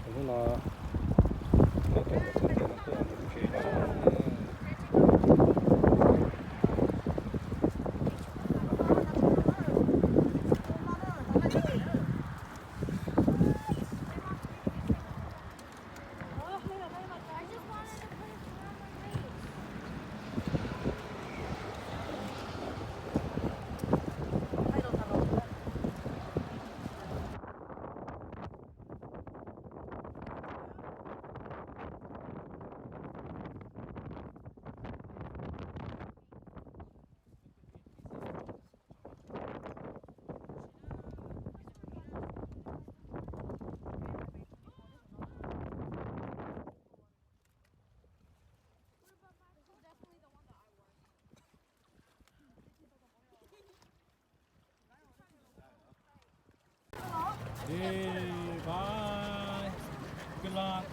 Hnub no, hnub no tuaj mus tsev no. Hey, bye. Good luck.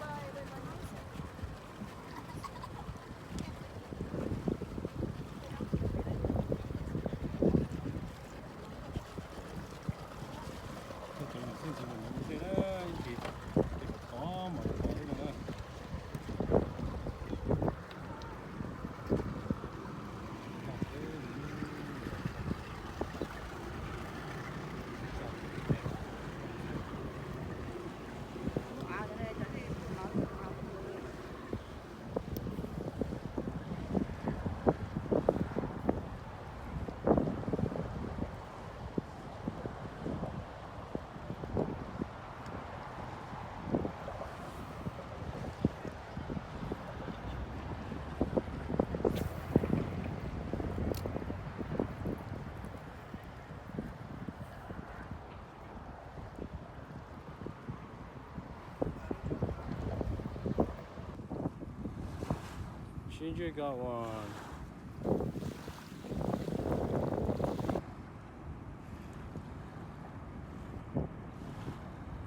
Sib ntsib koj uas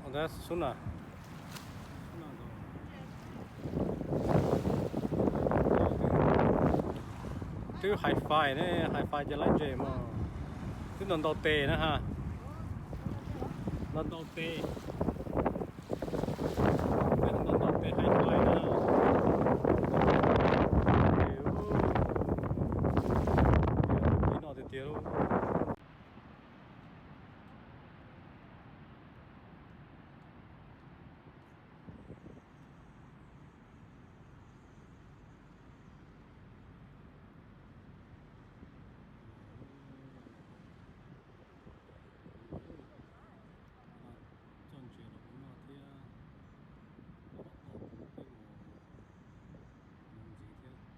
Ua ntawd xub na. Twb hais fais ne, hais fais ces lawv ntses mas. Twb ntaus ntaus tes na ha. Ntaus ntaus tes. Twb ntaus ntaus tes hais fais na. Ub, no tiag tiag lauj. Txoj ntses los kuv noj thiab, los tom kuv peb mus ntxiv thiab.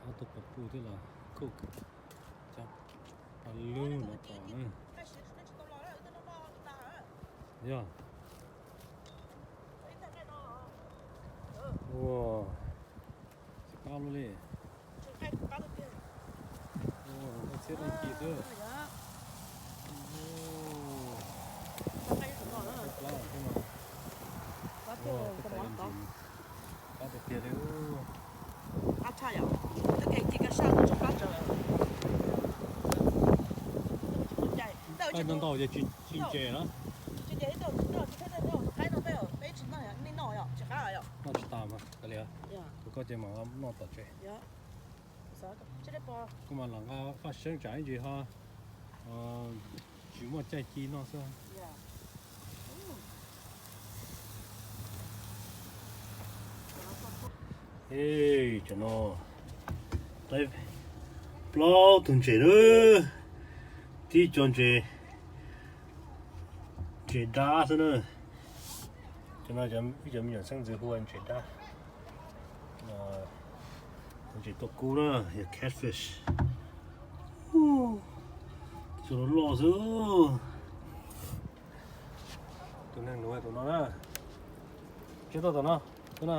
Ob tug quas puj thiab los cook, cov paj lug no tos na. Yog. Ua, tsis qab lub li. Ua, txhiab leej ci xwb. Ua, qab tiag tiag li. Ntau ntau ces tsis ntses na. Noj tsis tas mas kav liam, kuv koj ces mam noj tom tsev. Kuv mas los nqa faj seeb tsam ib ntsis ho tsis muaj caij ci noj xwb. Tam no plaub tug ntses na, tib co ntses, ntses dab xwb na. Cov no ib cov me nyuam xeeb ntxwv hu ua ntses dab, ntses tuaj kub na, yog catfish. Cov loj loj xwb. Tus neeg nuv tus no na. Tsis tau tom no, tus no.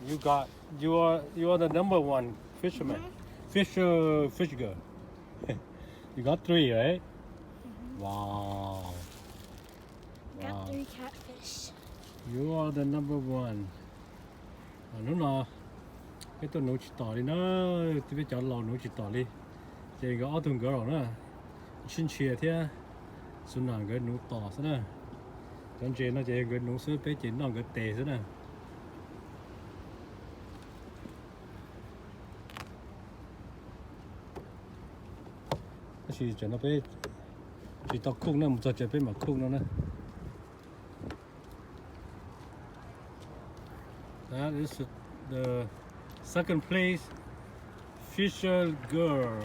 You got, you are, you are the number one fisherman. Fisher, fish girl. You got three, right? Wow. Got three catfish. You are the number one. Hnub no peb tuaj nuv tsis tom li na, peb cov laus nuv tsis tom li. Ces nkawd ob tug nkawd los na, Sib Ntshia thiab Xu Nam nkawd nuv tom xwb na. Cov ntses no ces nkawd nuv xwb, peb ces noj nkawd tes xwb na. Tab sis tam no peb tsis tau cook na, mus txog tsev peb mam cook no na. That is the second place, Fisher girl.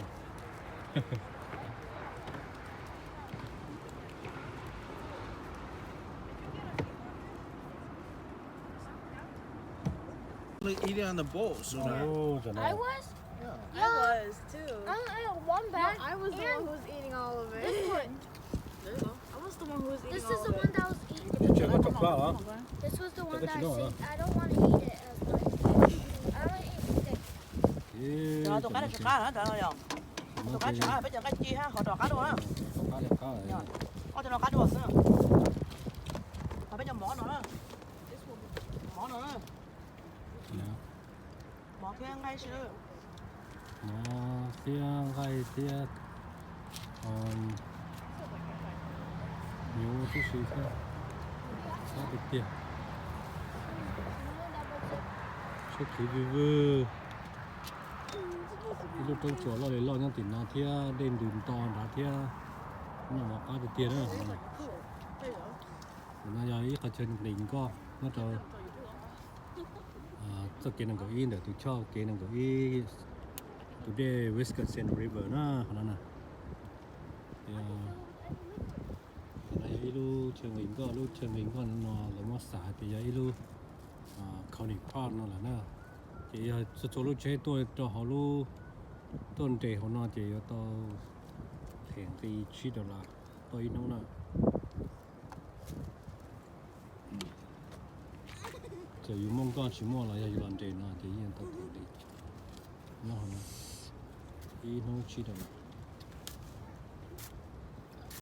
Eating on the boat, so I was? Yeah. I was too. I ate one bag. No, I was the one who was eating all of it. This one. There you go. I was the one who was eating all of it. This is the one that was eating. This was the one that I saved. I don't want to eat it as much. I want to eat the steak. Tus qab tsis qab na, tus qab tsis qab, peb cov nqaij ci hab, qhov rov qab dua na. Ob cov no qab dua xwb. Ho peb cov mov no na. Mov no na. Mov thiab nqaij thiab, mov thiab nqaij thiab, nyuv tib si thiab. Qab tiag tiag. Tsheb khiv vwj vwj. Ib lub roob tsuas loj li loj nyob tim no thiab, dej ntws nto nrad thiab. Noj mov qab tiag tiag na. Ntawm no yog ib qhov chaw nqis nkoj nyob rau txoj kev nees nkaum ib ntawm tus choj kev nees nkaum ib, tus dej Wisconsin River na, qhov no na. Qhov no yog ib lub chaw nqis nkoj, lub chaw nqis nkoj no lawv muab xav hais tias yog ib lub Coney Park no lawm na. Ces yog txhua txhua lub tsheb tuaj rau hauv lub, tuaj nres hauv no ces yuav tau them nqi tsib dollar tau ib hnub na. Txawm yus muaj nkoj tsis muaj los yog yus los nres no ces yeej tau them nqi nyob hauv no ib hnub tsib dollar.